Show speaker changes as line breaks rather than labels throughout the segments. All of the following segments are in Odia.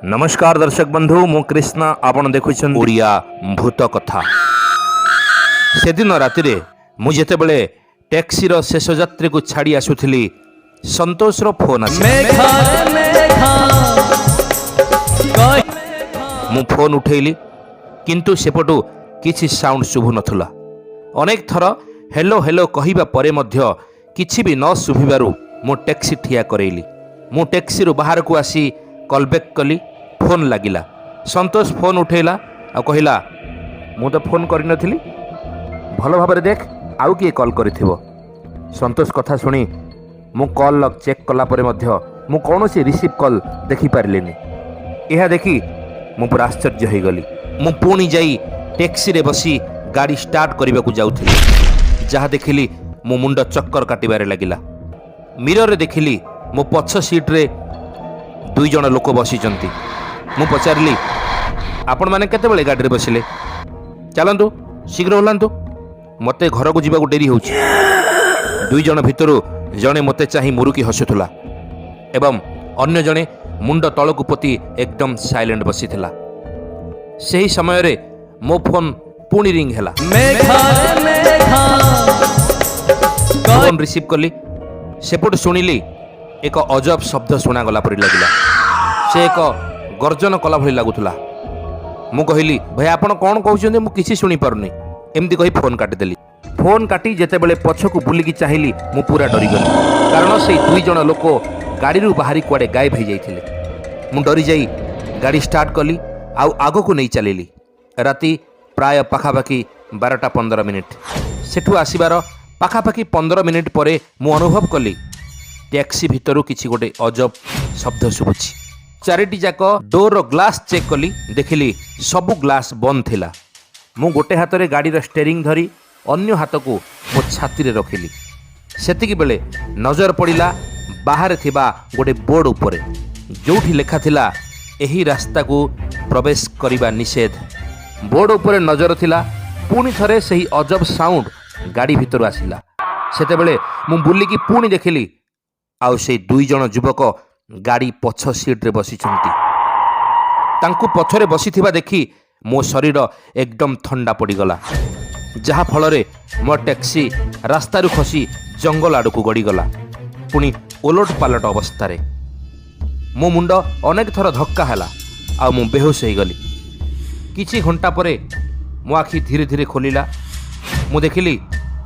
ନମସ୍କାର ଦର୍ଶକ ବନ୍ଧୁ, ମୁଁ କୃଷ୍ଣା, ଆପଣ ଦେଖୁଛନ୍ତି ଓଡ଼ିଆ ଭୂତ କଥା। ସେଦିନ ରାତିରେ ମୁଁ ଯେତେବେଳେ ଟ୍ୟାକ୍ସିର ଶେଷ ଯାତ୍ରୀକୁ ଛାଡ଼ି ଆସୁଥିଲି, ସନ୍ତୋଷର ଫୋନ୍ ଆସିଲା।
ମେଘା ମେଘା।
ମୁଁ ଫୋନ୍ ଉଠେଇଲି, କିନ୍ତୁ ସେପଟୁ କିଛି ସାଉଣ୍ଡ ଶୁଭୁ ନଥିଲା। ଅନେକ ଥର "ହ୍ୟାଲୋ, ହ୍ୟାଲୋ" କହିବା ପରେ ମଧ୍ୟ କିଛି ବି ନ ଶୁଭିବାରୁ ମୁଁ ଟ୍ୟାକ୍ସି ଠିଆ କରେଇଲି। ମୁଁ ଟ୍ୟାକ୍ସିରୁ ବାହାରକୁ ଆସି କଲ୍ ବ୍ୟାକ୍ କଲି। ଫୋନ୍ ଲାଗିଲା। ସନ୍ତୋଷ ଫୋନ୍ ଉଠେଇଲା ଆଉ କହିଲା, "ମୁଁ ତ ଫୋନ୍ କରିନଥିଲି, ଭଲ ଭାବରେ ଦେଖ, ଆଉ କିଏ କଲ୍ କରିଥିବ।" ସନ୍ତୋଷ କଥା ଶୁଣି ମୁଁ କଲ୍ ଲଗ୍ ଚେକ୍ କଲା ପରେ ମଧ୍ୟ ମୁଁ କୌଣସି ରିସିଭ୍ କଲ୍ ଦେଖିପାରିଲିନି। ଏହା ଦେଖି ମୁଁ ପୁରା ଆଶ୍ଚର୍ଯ୍ୟ ହୋଇଗଲି। ମୁଁ ପୁଣି ଯାଇ ଟ୍ୟାକ୍ସିରେ ବସି ଗାଡ଼ି ଷ୍ଟାର୍ଟ କରିବାକୁ ଯାଉଥିଲି, ଯାହା ଦେଖିଲି ମୋ ମୁଣ୍ଡ ଚକ୍କର କାଟିବାରେ ଲାଗିଲା। ମିରରରେ ଦେଖିଲି ମୋ ପଛ ସିଟ୍ରେ ଦୁଇ ଜଣ ଲୋକ ବସିଛନ୍ତି। ମୁଁ ପଚାରିଲି, "ଆପଣମାନେ କେତେବେଳେ ଗାଡ଼ିରେ ବସିଲେ? ଚାଲନ୍ତୁ, ଶୀଘ୍ର ଓହ୍ଲାନ୍ତୁ, ମୋତେ ଘରକୁ ଯିବାକୁ ଡେରି ହେଉଛି।" ଦୁଇ ଜଣ ଭିତରୁ ଜଣେ ମୋତେ ଚାହିଁ ମୁରୁକି ହସୁଥିଲା ଏବଂ ଅନ୍ୟ ଜଣେ ମୁଣ୍ଡ ତଳକୁ ପୋତି ଏକଦମ ସାଇଲେଣ୍ଟ ବସିଥିଲା। ସେହି ସମୟରେ ମୋ ଫୋନ୍ ପୁଣି ରିଙ୍ଗ ହେଲା।
ମେଘା ମେଘା।
ଫୋନ୍ ରିସିଭ୍ କଲି। ସେପଟୁ ଶୁଣିଲି ଏକ ଅଜବ ଶବ୍ଦ ଶୁଣାଗଲା ପରି ଲାଗିଲା। ସେ ଏକ ଗର୍ଜନ କଲା ଭଳି ଲାଗୁଥିଲା। ମୁଁ କହିଲି, "ଭାଇ, ଆପଣ କ'ଣ କହୁଛନ୍ତି, ମୁଁ କିଛି ଶୁଣିପାରୁନି।" ଏମିତି କହି ଫୋନ୍ କାଟିଦେଲି। ଫୋନ୍ କାଟି ଯେତେବେଳେ ପଛକୁ ବୁଲିକି ଚାହିଁଲି, ମୁଁ ପୁରା ଡରିଗଲି, କାରଣ ସେଇ ଦୁଇ ଜଣ ଲୋକ ଗାଡ଼ିରୁ ବାହାରି କୁଆଡ଼େ ଗାୟବ ହେଇଯାଇଥିଲେ। ମୁଁ ଡରିଯାଇ ଗାଡ଼ି ଷ୍ଟାର୍ଟ କଲି ଆଉ ଆଗକୁ ନେଇ ଚାଲିଲି। ରାତି ପ୍ରାୟ ପାଖାପାଖି 12ଟା 15 ମିନିଟ୍। ସେଠୁ ଆସିବାର ପାଖାପାଖି 15 ମିନିଟ୍ ପରେ ମୁଁ ଅନୁଭବ କଲି ଟ୍ୟାକ୍ସି ଭିତରୁ କିଛି ଗୋଟେ ଅଜବ ଶବ୍ଦ ଶୁଭୁଛି। ଚାରିଟି ଯାକ ଡୋରର ଗ୍ଲାସ୍ ଚେକ୍ କଲି, ଦେଖିଲି ସବୁ ଗ୍ଲାସ୍ ବନ୍ଦ ଥିଲା। ମୁଁ ଗୋଟେ ହାତରେ ଗାଡ଼ିର ଷ୍ଟେରିଂ ଧରି ଅନ୍ୟ ହାତକୁ ମୋ ଛାତିରେ ରଖିଲି। ସେତିକି ବେଳେ ନଜର ପଡ଼ିଲା ବାହାରେ ଥିବା ଗୋଟେ ବୋର୍ଡ଼ ଉପରେ, ଯେଉଁଠି ଲେଖା ଥିଲା, "ଏହି ରାସ୍ତାକୁ ପ୍ରବେଶ କରିବା ନିଷେଧ।" ବୋର୍ଡ଼ ଉପରେ ନଜର ଥିଲା, ପୁଣି ଥରେ ସେହି ଅଜବ ସାଉଣ୍ଡ ଗାଡ଼ି ଭିତରୁ ଆସିଲା। ସେତେବେଳେ ମୁଁ ବୁଲିକି ପୁଣି ଦେଖିଲି, ଆଉ ସେଇ ଦୁଇ ଜଣ ଯୁବକ ଗାଡ଼ି ପଛ ସିଟ୍ରେ ବସିଛନ୍ତି। ତାଙ୍କୁ ପଛରେ ବସିଥିବା ଦେଖି ମୋ ଶରୀର ଏକଦମ ଥଣ୍ଡା ପଡ଼ିଗଲା, ଯାହାଫଳରେ ମୋ ଟ୍ୟାକ୍ସି ରାସ୍ତାରୁ ଖସି ଜଙ୍ଗଲ ଆଡ଼କୁ ଗଡ଼ିଗଲା, ପୁଣି ଓଲଟ ପାଲଟ ଅବସ୍ଥାରେ। ମୋ ମୁଣ୍ଡ ଅନେକ ଥର ଧକ୍କା ହେଲା ଆଉ ମୁଁ ବେହୋସ ହେଇଗଲି। କିଛି ଘଣ୍ଟା ପରେ ମୋ ଆଖି ଧୀରେ ଧୀରେ ଖୋଲିଲା। ମୁଁ ଦେଖିଲି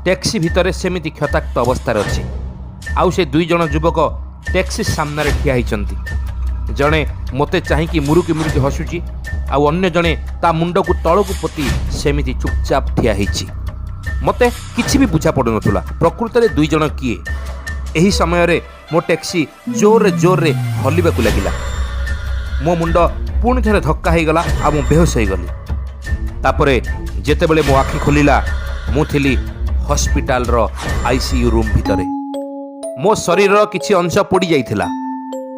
ଟ୍ୟାକ୍ସି ଭିତରେ ସେମିତି କ୍ଷତାକ୍ତ ଅବସ୍ଥାରେ ଅଛି ଆଉ ସେ ଦୁଇ ଜଣ ଯୁବକ ଟ୍ୟାକ୍ସି ସାମ୍ନାରେ ଠିଆ ହେଇଛନ୍ତି। ଜଣେ ମୋତେ ଚାହିଁକି ମୁରୁକି ମୁରୁକି ହସୁଛି ଆଉ ଅନ୍ୟ ଜଣେ ତା ମୁଣ୍ଡକୁ ତଳକୁ ପୋତି ସେମିତି ଚୁପଚାପ ଠିଆ ହେଇଛି। ମୋତେ କିଛି ବି ବୁଝା ପଡ଼ୁନଥିଲା, ପ୍ରକୃତରେ ଦୁଇ ଜଣ କିଏ? ଏହି ସମୟରେ ମୋ ଟ୍ୟାକ୍ସି ଜୋରରେ ଜୋରରେ ହଲିବାକୁ ଲାଗିଲା। ମୋ ମୁଣ୍ଡ ପୁଣି ଥରେ ଧକ୍କା ହେଇଗଲା ଆଉ ମୁଁ ବେହୋସ ହେଇଗଲି। ତାପରେ ଯେତେବେଳେ ମୋ ଆଖି ଖୋଲିଲା, ମୁଁ ଥିଲି ହସ୍ପିଟାଲର ଆଇସିୟୁ ରୁମ୍ ଭିତରେ। ମୋ ଶରୀରର କିଛି ଅଂଶ ପୋଡ଼ି ଯାଇଥିଲା।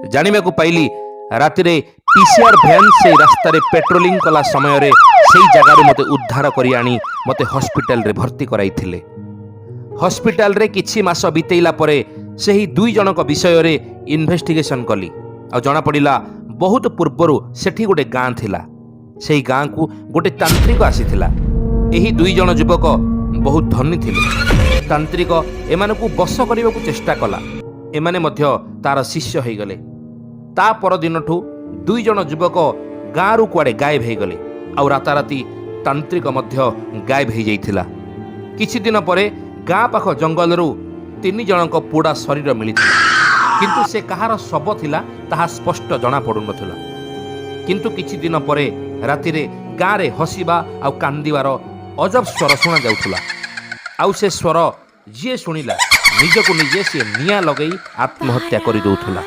ଜାଣିବାକୁ ପାଇଲି, ରାତିରେ ପିସିଆର ଭ୍ୟାନ୍ ସେଇ ରାସ୍ତାରେ ପେଟ୍ରୋଲିଂ କଲା ସମୟରେ ସେଇ ଜାଗାରୁ ମୋତେ ଉଦ୍ଧାର କରି ଆଣି ମୋତେ ହସ୍ପିଟାଲରେ ଭର୍ତ୍ତି କରାଇଥିଲେ। ହସ୍ପିଟାଲରେ କିଛି ମାସ ବିତେଇଲା ପରେ ସେହି ଦୁଇ ଜଣଙ୍କ ବିଷୟରେ ଇନଭେଷ୍ଟିଗେସନ୍ କଲି ଆଉ ଜଣାପଡ଼ିଲା, ବହୁତ ପୂର୍ବରୁ ସେଠି ଗୋଟେ ଗାଁ ଥିଲା। ସେହି ଗାଁକୁ ଗୋଟେ ତାନ୍ତ୍ରିକ ଆସିଥିଲା। ଏହି ଦୁଇ ଜଣ ଯୁବକ ବହୁତ ଧନୀ ଥିଲେ। ତାନ୍ତ୍ରିକ ଏମାନଙ୍କୁ ବଶ କରିବାକୁ ଚେଷ୍ଟା କଲା। ଏମାନେ ମଧ୍ୟ ତାର ଶିଷ୍ୟ ହେଇଗଲେ। ତା ପରଦିନଠୁ ଦୁଇ ଜଣ ଯୁବକ ଗାଁରୁ କୁଆଡ଼େ ଗାୟବ ହେଇଗଲେ ଆଉ ରାତାରାତି ତାନ୍ତ୍ରିକ ମଧ୍ୟ ଗାୟବ ହେଇଯାଇଥିଲା। କିଛି ଦିନ ପରେ ଗାଁ ପାଖ ଜଙ୍ଗଲରୁ ତିନି ଜଣଙ୍କ ପୋଡ଼ା ଶରୀର ମିଳିଥିଲା, କିନ୍ତୁ ସେ କାହାର ଶବ ଥିଲା ତାହା ସ୍ପଷ୍ଟ ଜଣାପଡ଼ୁନଥିଲା। କିନ୍ତୁ କିଛି ଦିନ ପରେ ରାତିରେ ଗାଁରେ ହସିବା ଆଉ କାନ୍ଦିବାର ଅଜବ ସ୍ୱର ଶୁଣାଯାଉଥିଲା ଆଉ ସେ ସ୍ୱର ଯିଏ ଶୁଣିଲା, ନିଜକୁ ନିଜେ ସିଏ ନିଆଁ ଲଗେଇ ଆତ୍ମହତ୍ୟା କରିଦେଉଥିଲା।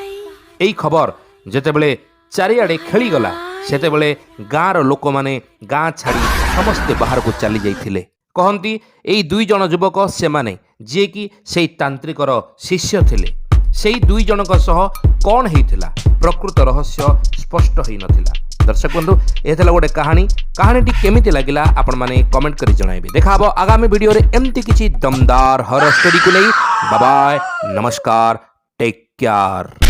ଏହି ଖବର ଯେତେବେଳେ ଚାରିଆଡ଼େ ଖେଳିଗଲା, ସେତେବେଳେ ଗାଁର ଲୋକମାନେ ଗାଁ ଛାଡ଼ି ସମସ୍ତେ ବାହାରକୁ ଚାଲି ଯାଇଥିଲେ। କହନ୍ତି, ଏଇ ଦୁଇ ଜଣ ଯୁବକ ସେମାନେ, ଯିଏକି ସେଇ ତାନ୍ତ୍ରିକର ଶିଷ୍ୟ ଥିଲେ। ସେଇ ଦୁଇ ଜଣଙ୍କ ସହ କ'ଣ ହେଇଥିଲା, ପ୍ରକୃତ ରହସ୍ୟ ସ୍ପଷ୍ଟ ହେଇନଥିଲା। ଦର୍ଶକ ବନ୍ଧୁ, ଏ ଥିଲା ଗୋଟେ କାହାଣୀ। କାହାଣୀଟି କେମିତି ଲାଗିଲା, ଆପଣମାନେ କମେଣ୍ଟ କରି ଜଣାଇବେ। ଦେଖା ହବ ଆଗାମୀ ଭିଡ଼ିଓରେ ଏମିତି କିଛି ଦମଦାର ହରର ଷ୍ଟୋରିକୁ ନେଇ। ବାବାୟ, ନମସ୍କାର, ଟେକ୍ କେୟାର।